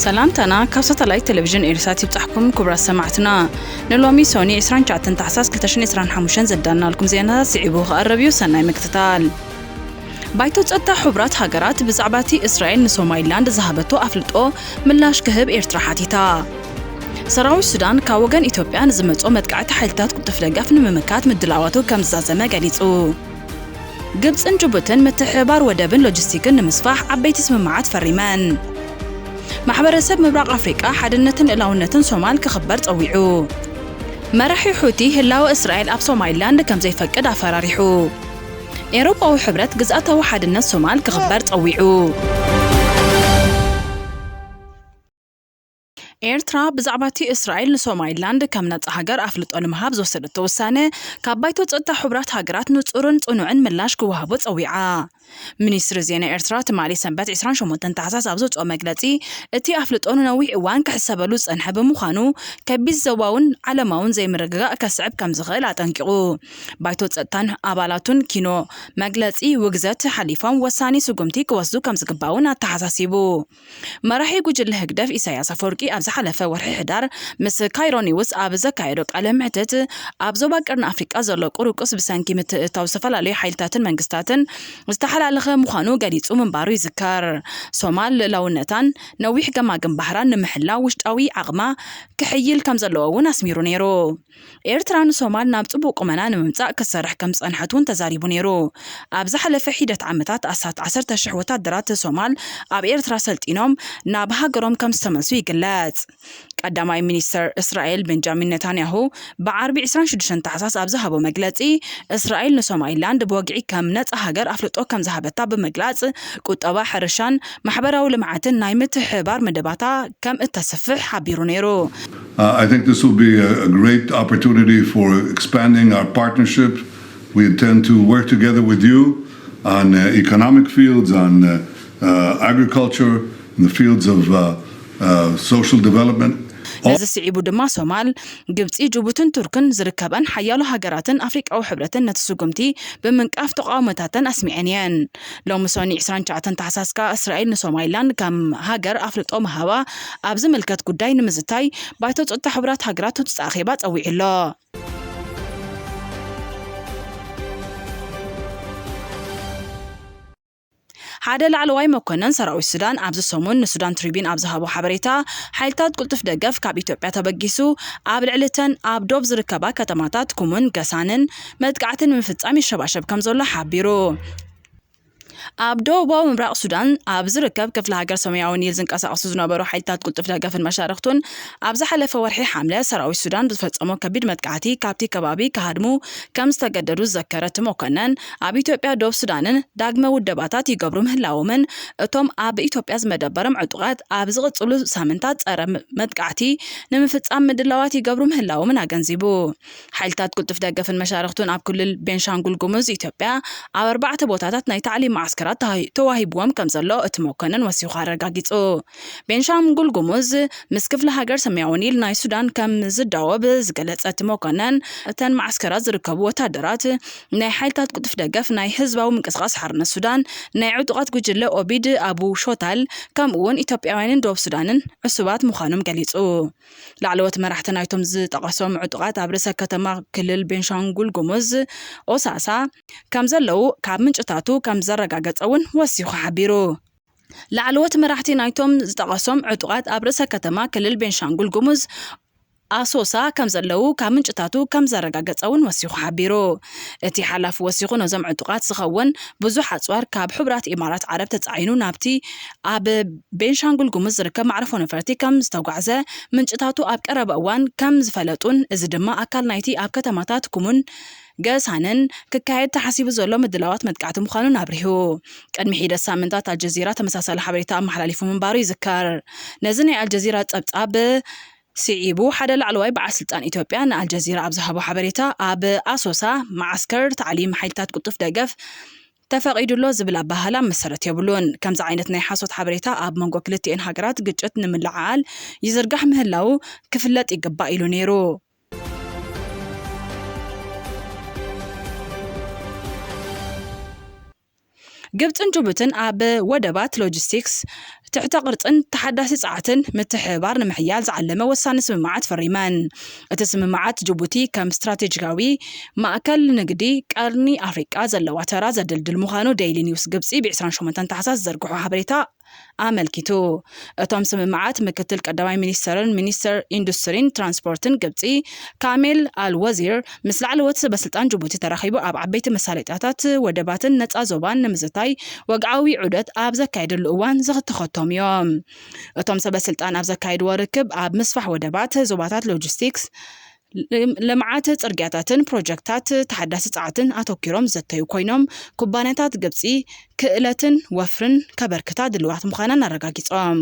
ሰላምታና ካብ ሳተላይት ቴሌቪዥን ኤሪሳት ይብጻሕኩም ክቡራት ሰማዕትና። ንሎሚ ሶኒ ዕስራን ትሽዓተን ታሕሳስ ክልተ ሽሕን ዕስራን ሓሙሽተን ዘዳልናልኩም ዜናታት ስዒቡ ክቐርብ እዩ። ሰናይ ምክትታል። ባይቶ ጸጥታ ሕቡራት ሃገራት ብዛዕባ እቲ እስራኤል ንሶማሊላንድ ዝሃበቶ ኣፍልጦ ምላሽ ክህብ ኤርትራ ሓቲታ። ሰራዊት ሱዳን ካብ ወገን ኢትዮጵያ ንዝመጾ መጥቃዕቲ ሓይልታት ቅልጡፍ ደገፍ ንምምካት ምድላዋቱ ከም ዝዛዘመ ገሊጹ። ግብጽን ጅቡትን ምትሕብባር ወደብን ሎጂስቲክን ንምስፋሕ ዓበይቲ ስምምዓት ፈሪመን። ማሕበረሰብ ምብራቕ ኣፍሪቃ ሓድነትን ልእላውነትን ሶማል ክኽበር ጸዊዑ። መራሒ ሑቲ ህላወ እስራኤል ኣብ ሶማሊላንድ ከም ዘይፈቅድ ኣፈራሪሑ። ኤውሮጳዊ ሕብረት ግዝኣታዊ ሓድነት ሶማል ክኽበር ጸዊዑ። ኤርትራ ብዛዕባ እቲ እስራኤል ንሶማሊላንድ ከም ነጻ ሃገር ኣፍልጦ ንምሃብ ዝወሰደቶ ውሳነ፣ ካብ ባይቶ ጸጥታ ሕቡራት ሃገራት ንጹርን ጽኑዕን ምላሽ ክወሃቦ ጸዊዓ። ሚኒስትሪ ዜና ኤርትራ ትማሊ ሰንበት ዕስራን ሸሞንተን ታሕሳስ ኣብ ዘውጽኦ መግለጺ፣ እቲ ኣፍልጦ ንነዊሕ እዋን ክሕሰበሉ ዝጸንሐ ብምዃኑ፣ ከቢድ ዞባውን ዓለማውን ዘይምርግጋእ ከስዕብ ከም ዝኽእል ኣጠንቂቑ። ባይቶ ጸጥታን ኣባላቱን ኪኖ መግለጺ ውግዘት ሓሊፎም ወሳኒ ስጉምቲ ክወስዱ ከም ዝግባእ እውን ኣተሓሳሲቡ። መራሒ ጉጅለ ህግደፍ ኢሳያስ ኣፈወርቂ ኣብ ዝሓለፈ ወርሒ ሕዳር ምስ ካይሮ ኒውስ ኣብ ዘካየዶ ቃለ ምሕትት፣ ኣብ ዞባ ቀርኒ ኣፍሪቃ ዘሎ ቁርቁስ ብሰንኪ ምትእትታው ዝተፈላለዩ ሓይልታትን መንግስታትን ዝተሓላለኸ ምዃኑ ገሊጹ ምንባሩ ይዝከር። ሶማል ልእላውነታን ነዊሕ ገማግም ባህራን ንምሕላው ውሽጣዊ ዓቕማ ክሕይል ከም ዘለዎ እውን ኣስሚሩ ነይሩ። ኤርትራ ንሶማል ናብ ጽቡቕ ቁመና ንምምጻእ ክትሰርሕ ከም ዝጸንሐት እውን ተዛሪቡ ነይሩ። ኣብ ዝሓለፈ ሒደት ዓመታት ኣስታት ዓሰርተ ሽሕ ወታደራት ሶማል ኣብ ኤርትራ ሰልጢኖም ናብ ሃገሮም ከም ዝተመልሱ ይግለጽ። ቀዳማይ ሚኒስተር እስራኤል ቤንጃሚን ኔታንያሁ ብዓርቢ ዕስራን ሽዱሽተን ታሕሳስ ኣብ ዝሃቦ መግለጺ፣ እስራኤል ንሶማሊላንድ ብወግዒ ከም ነጻ ሃገር ኣፍልጦ ከም ዝሃበታ ብምግላጽ፣ ቁጠባ፣ ሕርሻን ማሕበራዊ ልምዓትን ናይ ምትሕብባር መደባታ ከም እተስፍሕ ሓቢሩ ነይሩ። Uh, I think this will be a, a great opportunity for expanding our partnership. We intend to work together with you on uh, economic fields, on uh, uh, agriculture, in the fields of uh, uh, social development. ነዚ ስዒቡ ድማ ሶማል፣ ግብጺ፣ ጅቡትን ቱርክን ዝርከበን ሓያሎ ሃገራትን ኣፍሪቃዊ ሕብረትን ነቲ ስጉምቲ ብምንቃፍ ተቓውሞታተን ኣስሚዐን እየን። ሎሚ ሰኑይ ዕስራን ትሽዓተን ታሕሳስ ከኣ እስራኤል ንሶማሊላንድ ከም ሃገር ኣፍልጦ ምሃባ ኣብ ዝምልከት ጉዳይ ንምዝታይ ባይቶ ጸጥታ ሕቡራት ሃገራት ህጹጽ ኣኼባ ጸዊዑ ኣሎ። ሓደ ላዕለዋይ መኮነን ሰራዊት ሱዳን ኣብዚ ሰሙን ንሱዳን ትሪቢን ኣብ ዝሃቦ ሓበሬታ፣ ሓይልታት ቅልጡፍ ደገፍ ካብ ኢትዮጵያ ተበጊሱ ኣብ ልዕሊ እተን ኣብ ዶብ ዝርከባ ከተማታት ኩሙን ገሳንን መጥቃዕቲ ንምፍጻም ይሸባሸብ ከም ዘሎ ሓቢሩ። ኣብ ደቡባዊ ምብራቕ ሱዳን ኣብ ዝርከብ ክፍለ ሃገር ሰማያዊ ኒል ዝንቀሳቐሱ ዝነበሩ ሓይልታት ቅልጡፍ ደገፍን መሻርኽቱን ኣብ ዝሓለፈ ወርሒ ሓምለ ሰራዊት ሱዳን ብዝፈጸሞ ከቢድ መጥቃዕቲ ካብቲ ከባቢ ክሃድሙ ከም ዝተገደዱ ዝዘከረ እቲ መኮነን፣ ኣብ ኢትዮጵያ ዶብ ሱዳንን ዳግመ ውደባታት ይገብሩ ምህላዎምን እቶም ኣብ ኢትዮጵያ ዝመደበሮም ዕጡቓት ኣብ ዝቕጽሉ ሳምንታት ጸረ መጥቃዕቲ ንምፍጻም ምድላዋት ይገብሩ ምህላዎምን ኣገንዚቡ። ሓይልታት ቅልጡፍ ደገፍን መሻርኽቱን ኣብ ክልል ቤንሻንጉል ጉሙዝ ኢትዮጵያ ኣብ ኣርባዕተ ቦታታት ናይ ታዕሊም መዓስከራት ተዋሂ-፣ ተዋሂብዎም ከም ዘሎ እቲ መኮነን ወሲኹ ኣረጋጊጹ። ቤንሻንጉል ጉሙዝ ምስ ክፍለ ሃገር ሰማያዊ ኒል ናይ ሱዳን ከም ዝዳወብ ዝገለጸ እቲ መኮነን፣ እተን መዓስከራት ዝርከቡ ወታደራት ናይ ሓይልታት ቅልጡፍ ደገፍ ናይ ህዝባዊ ምንቅስቓስ ሓርነት ሱዳን ናይ ዕጡቓት ጉጅለ ኦቢድ ኣቡ ሾታል ከምኡ እውን ኢትዮጵያውያንን ደቡብ ሱዳንን ዕሱባት ምዃኖም ገሊጹ። ላዕለዎት መራሕቲ ናይቶም ዝጠቐሶም ዕጡቓት ኣብ ርእሰ ከተማ ክልል ቤንሻንጉል ጉሙዝ ኦሳሳ ከም ዘለዉ ካብ ምንጭታቱ ከም ዘረጋገጸ እውን ወሲኹ ሓቢሩ። ላዕለዎት መራሕቲ ናይቶም ዝጠቐሶም ዕጡቓት ኣብ ርእሰ ከተማ ክልል ቤንሻንጉል ጉሙዝ ኣሶሳ ከም ዘለዉ ካብ ምንጭታቱ ከም ዘረጋገጸ እውን ወሲኹ ሓቢሩ። እቲ ሓላፊ ወሲኹ ነዞም ዕጡቓት ዝኸውን ብዙሕ ኣጽዋር ካብ ሕቡራት ኢማራት ዓረብ ተጻዒኑ ናብቲ ኣብ ቤንሻንጉል ጉሙዝ ዝርከብ መዕርፎ ነፈርቲ ከም ዝተጓዕዘ ምንጭታቱ ኣብ ቀረባ እዋን ከም ዝፈለጡን እዚ ድማ ኣካል ናይቲ ኣብ ከተማታት ኩሙን ገሳንን ክካየድ ተሓሲቡ ዘሎ ምድላዋት መጥቃዕቲ ምዃኑን ኣብሪሁ። ቅድሚ ሒደት ሳምንታት ኣልጀዚራ ተመሳሳሊ ሓበሬታ ኣመሓላሊፉ ምንባሩ ይዝከር። ነዚ ናይ ኣልጀዚራ ጸብጻብ ስዒቡ ሓደ ላዕለዋይ በዓል ስልጣን ኢትዮጵያ ንኣልጀዚራ ኣብ ዝሃቦ ሓበሬታ ኣብ ኣሶሳ መዓስከር ታዕሊም ሓይልታት ቅልጡፍ ደገፍ ተፈቒዱሎ ዝብል ኣበሃህላ መሰረት የብሉን። ከምዚ ዓይነት ናይ ሓሶት ሓበሬታ ኣብ መንጎ ክልቲኤን ሃገራት ግጭት ንምልዕዓል ይዝርጋሕ ምህላዉ ክፍለጥ ይግባእ ኢሉ ነይሩ። ግብጽን ጅቡትን ኣብ ወደባት፣ ሎጂስቲክስ፣ ትሕተ ቅርጽን ተሓዳሲ ጸዓትን ምትሕብባር ንምሕያል ዝዓለመ ወሳኒ ስምምዓት ፈሪመን። እቲ ስምምዓት ጅቡቲ ከም ስትራቴጂካዊ ማእከል ንግዲ ቀርኒ ኣፍሪቃ ዘለዋ ተራ ዘደልድል ምዃኑ ዴይሊ ኒውስ ግብጺ ብ ዕስራን ሸሞንተን ታሕሳስ ዝዘርግሖ ሓበሬታ ኣመልኪቱ። እቶም ስምምዓት ምክትል ቀዳማይ ሚኒስተርን ሚኒስተር ኢንዱስትሪን ትራንስፖርትን ግብጺ ካሜል ኣል ወዚር ምስ ላዕለዎት ሰበስልጣን ጅቡቲ ተራኺቡ ኣብ ዓበይቲ መሳለጥያታት ወደባትን ነጻ ዞባን ንምዝታይ ወግዓዊ ዑደት ኣብ ዘካየደሉ እዋን ዝተኸቶም እዮም። እቶም ሰበስልጣን ኣብ ዘካየድዎ ርክብ ኣብ ምስፋሕ ወደባት፣ ዞባታት ሎጂስቲክስ፣ ልምዓት ጽርግያታትን ፕሮጀክታት ተሓዳሲ ጸዓትን ኣተኲሮም ዝዘተዩ ኮይኖም፣ ኩባንያታት ግብጺ ክእለትን ወፍርን ከበርክታ ድልዋት ምዃነን ኣረጋጊጾም።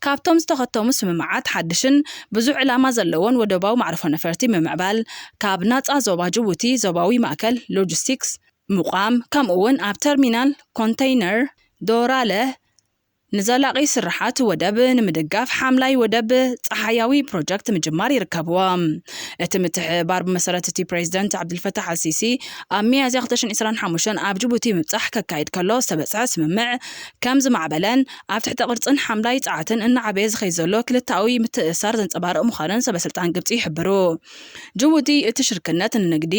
ካብቶም ዝተኸተሙ ስምምዓት ሓድሽን ብዙሕ ዕላማ ዘለዎን ወደባዊ መዕርፎ ነፈርቲ ምምዕባል፣ ካብ ናጻ ዞባ ጅቡቲ ዞባዊ ማእከል ሎጂስቲክስ ምቋም፣ ከምኡ እውን ኣብ ተርሚናል ኮንተይነር ዶራለ ንዘላቒ ስርሓት ወደብ ንምድጋፍ ሓምላይ ወደብ ጸሓያዊ ፕሮጀክት ምጅማር ይርከብዎም። እቲ ምትሕብባር ብመሰረት እቲ ፕሬዚደንት ዓብዱልፈታሕ ኣልሲሲ ኣብ ሚያዝያ ክልተ ሽሕን ዕስራን ሓሙሽተን ኣብ ጅቡቲ ምብጻሕ ከካይድ ከሎ ዝተበጽሐ ስምምዕ ከም ዝማዕበለን ኣብ ትሕተ ቅርጽን ሓምላይ ጸዓትን እናዓበየ ዝኸይድ ዘሎ ክልተኣዊ ምትእስሳር ዘንጸባርቕ ምዃኑን ሰበስልጣን ግብጺ ይሕብሩ። ጅቡቲ እቲ ሽርክነት ንንግዲ፣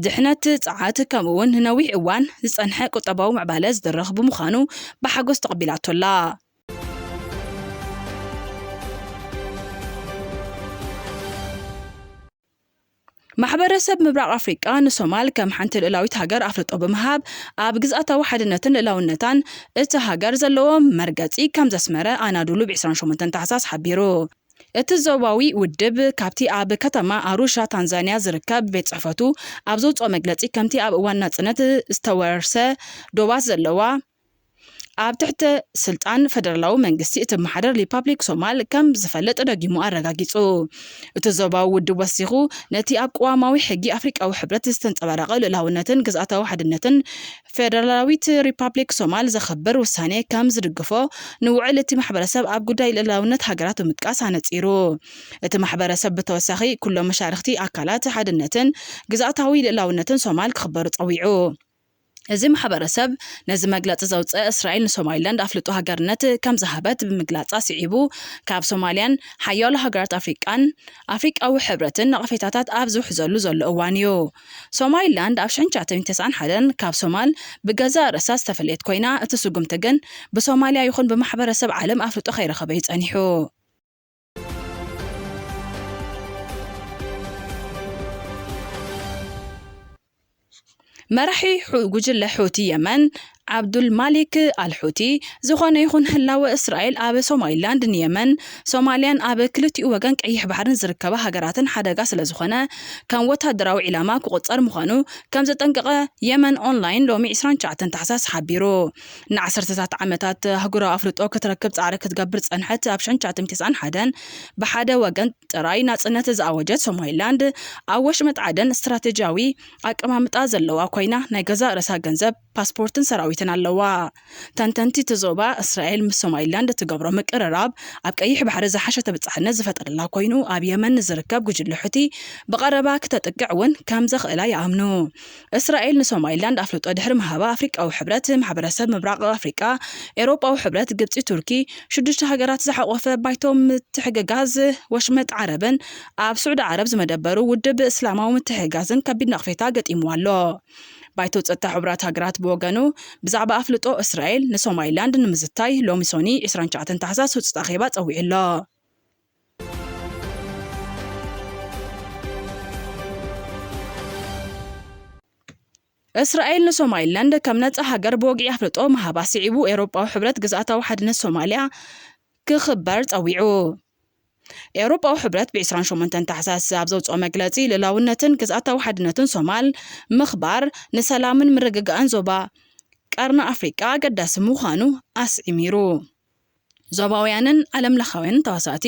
ድሕነት ጸዓት ከምኡ እውን ንነዊሕ እዋን ዝጸንሐ ቁጠባዊ ምዕባለ ዝድርኽ ብምዃኑ ብሓጎስ ተቐቢላቶ ኣላ። ማሕበረሰብ ምብራቕ ኣፍሪቃ ንሶማል ከም ሓንቲ ልእላዊት ሃገር ኣፍልጦ ብምሃብ ኣብ ግዝኣታዊ ሓድነትን ልእላውነታን እታ ሃገር ዘለዎ መርገጺ ከም ዘስመረ ኣናዱሉ ብ ዕስራን ሸሞንተን ታሕሳስ ሓቢሩ። እቲ ዞባዊ ውድብ ካብቲ ኣብ ከተማ ኣሩሻ ታንዛንያ ዝርከብ ቤት ጽሕፈቱ ኣብ ዘውጽኦ መግለጺ፣ ከምቲ ኣብ እዋን ናጽነት ዝተወርሰ ዶባት ዘለዋ ኣብ ትሕቲ ስልጣን ፈደራላዊ መንግስቲ እትመሓደር ሪፓብሊክ ሶማል ከም ዝፈልጥ ደጊሙ ኣረጋጊጹ። እቲ ዞባዊ ውድብ ወሲኹ፣ ነቲ ኣብ ቅዋማዊ ሕጊ ኣፍሪቃዊ ሕብረት ዝተንጸባረቐ ልእላውነትን ግዝኣታዊ ሓድነትን ፈደራላዊት ሪፓብሊክ ሶማል ዘኽብር ውሳኔ ከም ዝድግፎ፣ ንውዕል እቲ ማሕበረሰብ ኣብ ጉዳይ ልእላውነት ሃገራት ብምጥቃስ ኣነጺሩ። እቲ ማሕበረሰብ ብተወሳኺ ኩሎም መሻርኽቲ ኣካላት ሓድነትን ግዝኣታዊ ልእላውነትን ሶማል ክኽበሩ ጸዊዑ። እዚ ማሕበረሰብ ነዚ መግለጺ ዘውጽአ፣ እስራኤል ንሶማሊላንድ ኣፍልጦ ሃገርነት ከም ዝሃበት ብምግላጻ ስዒቡ፣ ካብ ሶማልያን ሓያሎ ሃገራት ኣፍሪቃን ኣፍሪቃዊ ሕብረትን ነቐፌታታት ኣብ ዝውሕዘሉ ዘሎ እዋን እዩ። ሶማሊላንድ ኣብ ሽሕን ትሽዓተ ሚእትን ተስዓን ሓደን ካብ ሶማል ብገዛእ ርእሳ ዝተፈለየት ኮይና፣ እቲ ስጉምቲ ግን ብሶማልያ ይኹን ብማሕበረሰብ ዓለም ኣፍልጦ ከይረኸበ እዩ ጸኒሑ። መራሒ ጉጅለ ሑቲ የመን ዓብዱል ማሊክ ኣል ሑቲ፣ ዝኾነ ይኹን ህላወ እስራኤል ኣብ ሶማሊላንድ ንየመን፣ ሶማልያን ኣብ ክልቲኡ ወገን ቀይሕ ባሕርን ዝርከባ ሃገራትን ሓደጋ ስለዝኾነ፣ ከም ወታደራዊ ዒላማ ክቑጸር ምዃኑ ከም ዘጠንቀቐ የመን ኦንላይን ሎሚ ዕስራን ትሽዓተን ታሕሳስ ሓቢሩ። ንዓሰርተታት ዓመታት ኣህጉራዊ ኣፍልጦ ክትረክብ ጻዕሪ ክትገብር ዝጸንሐት፣ ኣብ ሽሕን ትሽዓተ ሚእትን ተስዓን ሓደን ብሓደ ወገን ጥራይ ናጽነት ዝኣወጀት ሶማሊላንድ፣ ኣብ ወሽመጥ ዓደን ስትራቴጂያዊ ኣቀማምጣ ዘለዋ ኮይና፣ ናይ ገዛእ ርእሳ ገንዘብ፣ ፓስፖርትን ሰራዊትን ኣለዋ። ተንተንቲ እቲ ዞባ፣ እስራኤል ምስ ሶማሊላንድ እትገብሮ ምቅርራብ ኣብ ቀይሕ ባሕሪ ዝሓሸ ተበጻሕነት ዝፈጥረላ ኮይኑ፣ ኣብ የመን ንዝርከብ ጉጅለ ሑቲ ብቐረባ ክተጥቅዕ እውን ከም ዘኽእላ ይኣምኑ። እስራኤል ንሶማሊላንድ ኣፍልጦ ድሕሪ ምሃባ፣ ኣፍሪቃዊ ሕብረት፣ ማሕበረሰብ ምብራቕ ኣፍሪቃ፣ ኤውሮጳዊ ሕብረት፣ ግብጺ፣ ቱርኪ፣ ሽዱሽተ ሃገራት ዝሓቖፈ ባይቶ ምትሕግጋዝ ወሽመጥ ዓረብን ኣብ ስዑዲ ዓረብ ዝመደበሩ ውድብ እስላማዊ ምትሕግጋዝን ከቢድ ነቕፌታ ገጢምዎ ኣሎ። ባይቶ ጸጥታ ሕቡራት ሃገራት ብወገኑ፣ ብዛዕባ ኣፍልጦ እስራኤል ንሶማሊላንድ ንምዝታይ ሎሚ ሶኒ ዕስራን ትሽዓተን ታሕሳስ ህጹጽ ኣኼባ ጸዊዑ ኣሎ። እስራኤል ንሶማሊላንድ ከም ነጻ ሃገር ብወግዒ ኣፍልጦ ምሃባ ስዒቡ፣ ኤውሮጳዊ ሕብረት ግዝኣታዊ ሓድነት ሶማልያ ክኽበር ጸዊዑ። ኤውሮጳዊ ሕብረት ብ ዕስራን ሸሞንተን ታሕሳስ ኣብ ዘውጽኦ መግለጺ፣ ልእላውነትን ግዝኣታዊ ሓድነትን ሶማል ምኽባር ንሰላምን ምርግጋእን ዞባ ቀርኒ ኣፍሪቃ ኣገዳሲ ምዃኑ ኣስዒሚሩ። ዞባውያንን ዓለምለኻውያንን ተዋሳእቲ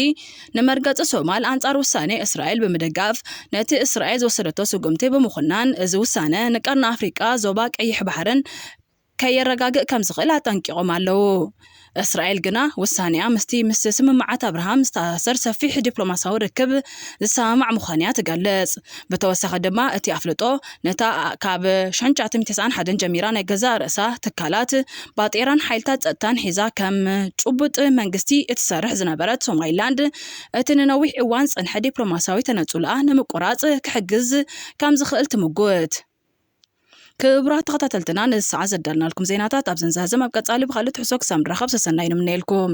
ንመርገጺ ሶማል ኣንጻር ውሳኔ እስራኤል ብምድጋፍ፣ ነቲ እስራኤል ዝወሰደቶ ስጉምቲ ብምኹናን፣ እዚ ውሳነ ንቀርኒ ኣፍሪቃ ዞባ ቀይሕ ባሕርን ከየረጋግእ ከም ዝኽእል ኣጠንቂቖም ኣለዉ። እስራኤል ግና ውሳኔኣ ምስቲ ምስ ስምምዓት ኣብርሃም ዝተኣሳሰር ሰፊሕ ዲፕሎማሲያዊ ርክብ ዝሰማማዕ ምዃኑ እያ ትገልጽ። ብተወሳኺ ድማ እቲ ኣፍልጦ ነታ ካብ ሽሕን ትሽዓተ ሚእትን ተስዓን ሓደን ጀሚራ ናይ ገዛእ ርእሳ ትካላት ባጤራን ሓይልታት ጸጥታን ሒዛ ከም ጭቡጥ መንግስቲ እትሰርሕ ዝነበረት ሶማሊላንድ እቲ ንነዊሕ እዋን ዝጸንሐ ዲፕሎማሲያዊ ተነጽሎኣ ንምቁራጽ ክሕግዝ ከም ዝኽእል ትምጉት። ክቡራት ተኸታተልትና፣ ነዚ ሰዓት ዘዳልናልኩም ዜናታት ኣብ ዘንዛዝም፣ ኣብ ቀጻሊ ብኻልእ ትሕዝቶ ክሳብ ንራኸብ ሰሰናይ ንምነየልኩም።